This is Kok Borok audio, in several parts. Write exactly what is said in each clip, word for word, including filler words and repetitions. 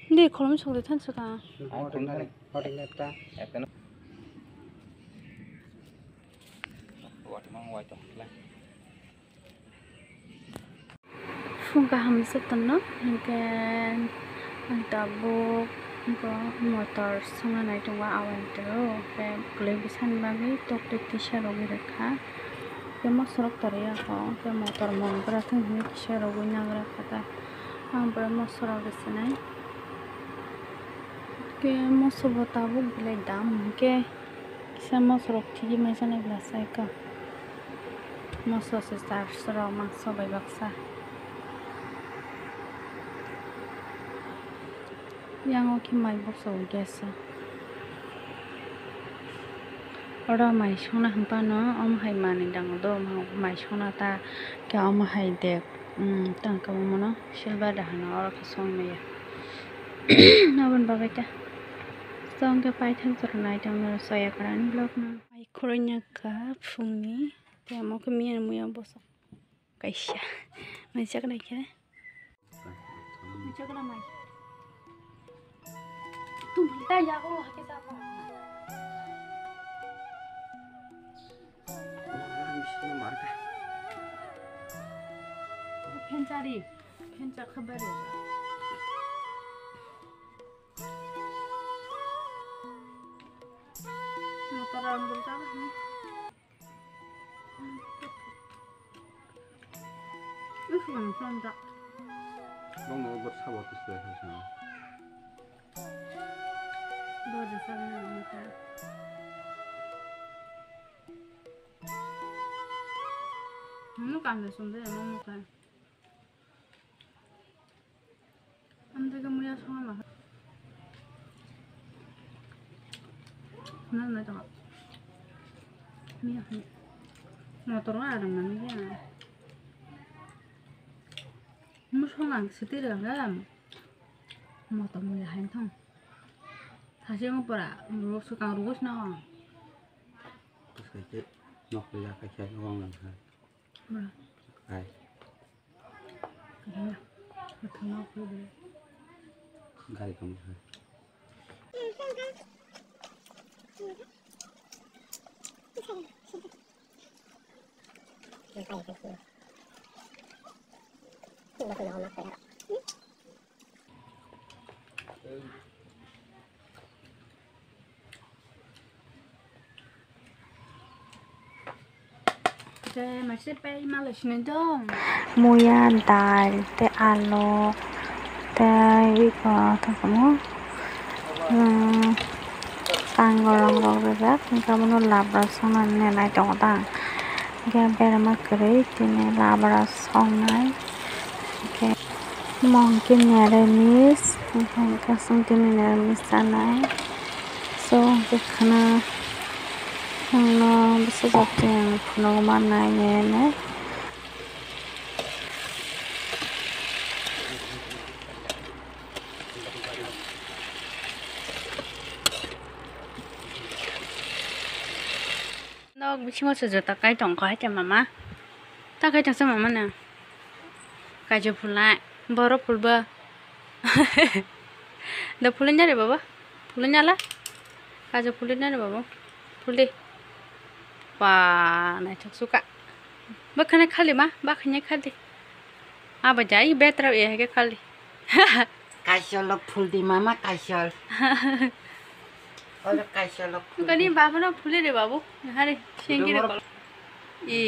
Di kholom sok de than saka. Ai, thum thani. Hotel ta. Ekta no. Wati mang wai tong lai. Phung kaham jotono, hinkhe ang tabuk bo motor songna nai tongo, awai toro, hinkhe kwlwi bwsani bagwi tok twi tisa rwgwi rwkha. Hinkhe mosorok torwi ya kho, hinkhe motor mung bwrwk thung hinwi kisa rwgwi nagra kha ta. Ang bwrwi mosorok rw swnai. Hinkhe mosor bo tabuk belai dam hinkhe. Kisa mosorok thigwi maijaknai bwla sai kha. Moso se charso rok mangso bai baksa. Yang o khe mai boksa ui khe sa. Oro mai songna hwn phano omo hai manwi dango do, mai songna ta khe omo hai dek. Hmm, tang kabangmano silver da hano oro khe song maya. Aboni bagwi ta song khe paithak jora nai tongmani soya kwrani vlog no. Mai khoroina kha phungni, tei omo khe miyani muya bosok kaisa. Mai chaknai khe. Mai chakna mai. Tum ta ya o ha khe ta. Phenchari, phencha khabari. Motor ang dul ta. Ih, ang phone ta. Bang no bot sabo tus de ha sa. Bot de sa na mo ta. Mo kan de sum de mo mo kan. Ang de ga mo ya song ma. Na na ta. Mi ya. Motor wa rang na mi ya. Musong ang sitiri ang motom ya hain thong. Thasi mo pora ro sukang ro sna. Sai ke nok ya ka kya wang lang ha. Bra. Ai. Kaya. Kata nok ko de. Gari kam ha. Tei maise pai malai sinai dong. Muya, dal, tei alu, tei iko tongkhamu, hmm, tangorong rok rijak, hwnkhe abono labra songnani nai tongo tang. Hwnkhe berma kwrwi tini labra songnai. Hwnkhe omo hwnkhe niramis, hwnkhe chwng tini niramis chanai. So, hwnkhe khwna chwngno bwsajak twi ang phunuk mannai nini. Nok bisingo se jota kai tongkha hai mama. Ta kai tongsa mama na. Kajo phulnai. Borok phulba. Da phulnya re baba. Phulnya la. Kajo phulnya re baba. Phuldi. Wa, naithok suka. Bakhane khali ma, bakhane khali. Aba jai betra e hege khali. Kaisol lok phul di mama, kaisol. Olo kaisol lok phul di. Kani baba no phuli re babu. Hari sengki re kol. I.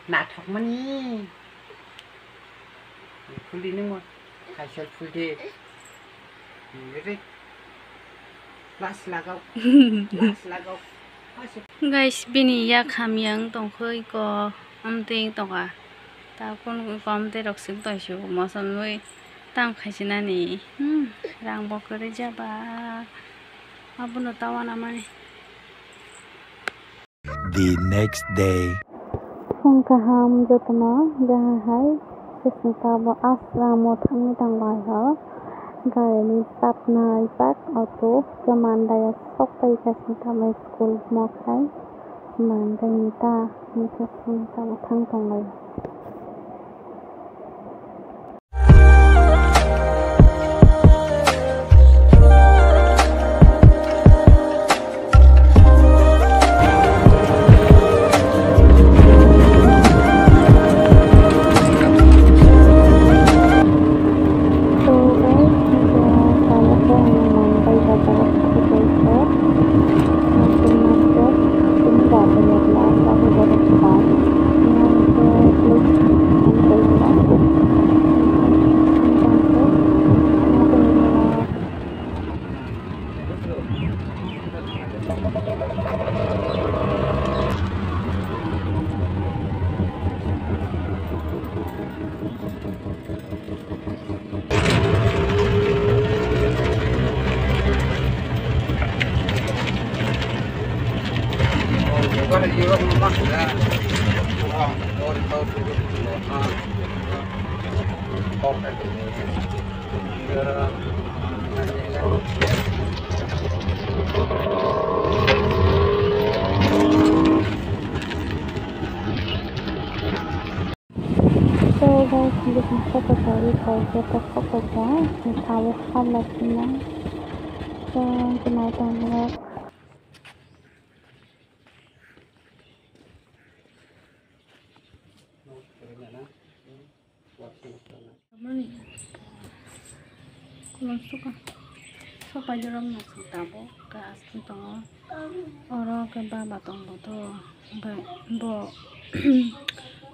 Nathok mani. Phul di nung. Kaisol phul di. Re. Las lagao. Las lagao. Guys, bini yak hamya wng tongkha iko, amtwi wng tongkha. Ta kunu iko amtwi rok sik tongsu mosom nwi tang khaisinani. Hmm, rang bo kwrwi jaba. Abono ta wanamani. The next day. Phung kaham jotono, jaha hai, kesing tabo asramo thangwi tangbai ho. Garini chapnai jak auto, ke mandaya sok pai kesing tabo school mokhai. Mandai ni ta, ni kesing tabo thang tongbai. So guys, hindi ko sa pagkari ko sa pagkakita, ito ko habla sina. So, kinatong mo. Mani. Kolom suka. Sopai jorok no tabuk ke aswk tongo. Oro ke baba tongo to. Hwnkhe bo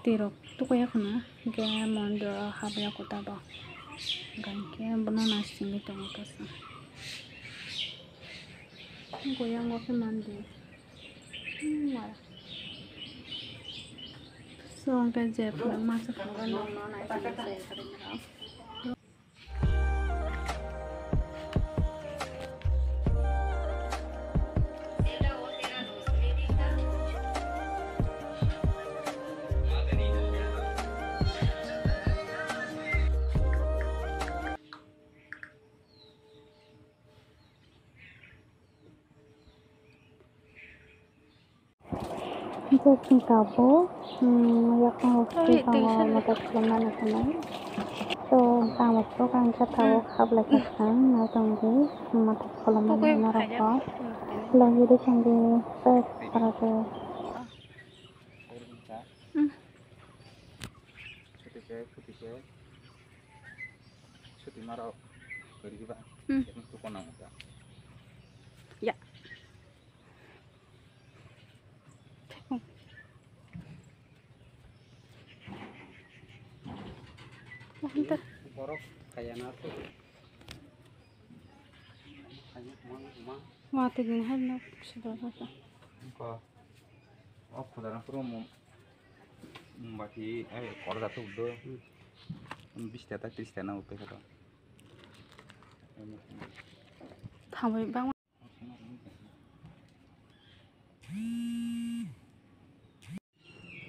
tirok tukuya khwna. Hwnkhe mondir o habya kota bo. Hwnkhe bono naisingwi tongo kisa. Goyango khe mandi. So, hwnkhe je masa phunukgo nwng no naisingwi se. Jai singka bo, hmm, yakung rok singka o motor khulumna naikhwnai. To, tamo sok ang jata o habla khe sang nai tongdi, motor khulumna norok bo. Logi de sangdi, pek para de. Suti marok, kori ba, hmm, tukon ang ta. Ya. Borok kaya na to. Kaya ma ma. Wati din hai no sudo sa. Ko. O khudara puro mo. Bati ai kor da to do. Bis ta ta tris ta na upe ka to. Thambai bang.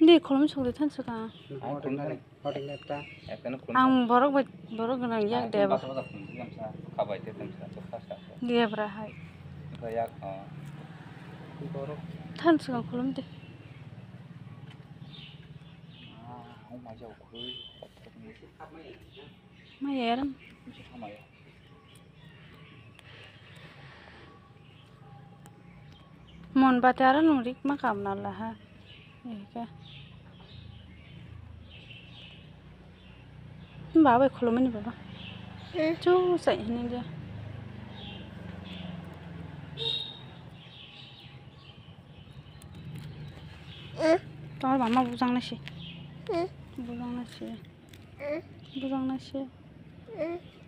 Di, khulum sokdi than saka. Hotel na, hotel na ta. Ang borok bai, borok gwnang yak de ba. Di bra hai. Borok. Than saka khulum di. Maya ram. Mon bati aro nung rik ma kam na laha. Eka. Ba bai khulumani baba. Chu sai hini dia. Tor mama bujang nasi. Bujang nasi. Bujang nasi.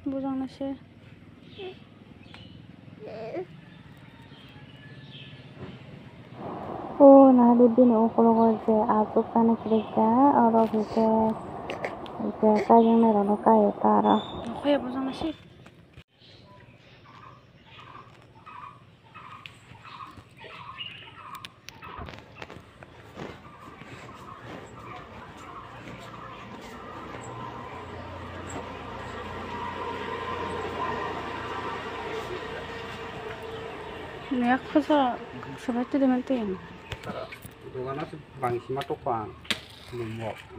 Bujang nasi. O nahadi bini ukologo je aswk tani kwrwikha, oro hwnkhe je kaijaknai rokno kaio ta aro. Nokhoya bujang nasi. Yak khusa sebai twi de man twi. Dogano se bangsi ma toko ang.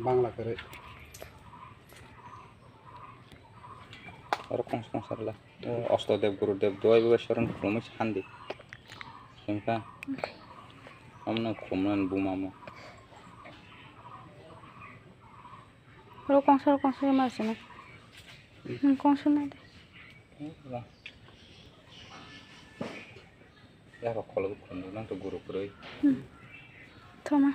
Bangla kwrwi. Oro kongsa kongsa rwla. O Osto Dev, Guru Dev, Dwai Bwswrwng khulumwi se handi. Himkha. Omono khulumnani buma mo. Oro kongsa, oro kongsa ma sina. Hmm, kongsa na de. Oro. Yak rok kholo bo khum nang to guru kwrwi. Hmm. Thoma.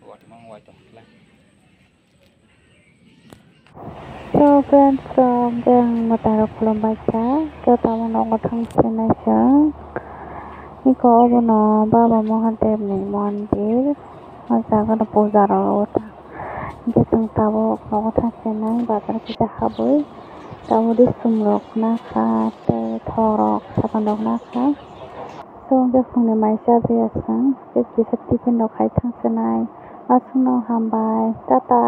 Watmang wai tong khlai. So friends rok, hwnkhe ang mwtai rok khulumbai kha, hwnkhe tabuk nogo thang sinai chwng. Iko obono Baba Mahadev ni mondir, o jaga no puja rok ota. Hwnkhe chwng tabuk nogo thang sinai, bazar kisa habwi tabuk risum rok nakha tei thok rok sapan rok nakha. So hwnkhe phungni mai chajakya chwng, tei kisa tiffin rok khai thang sinai. Aswkno hambai, tata.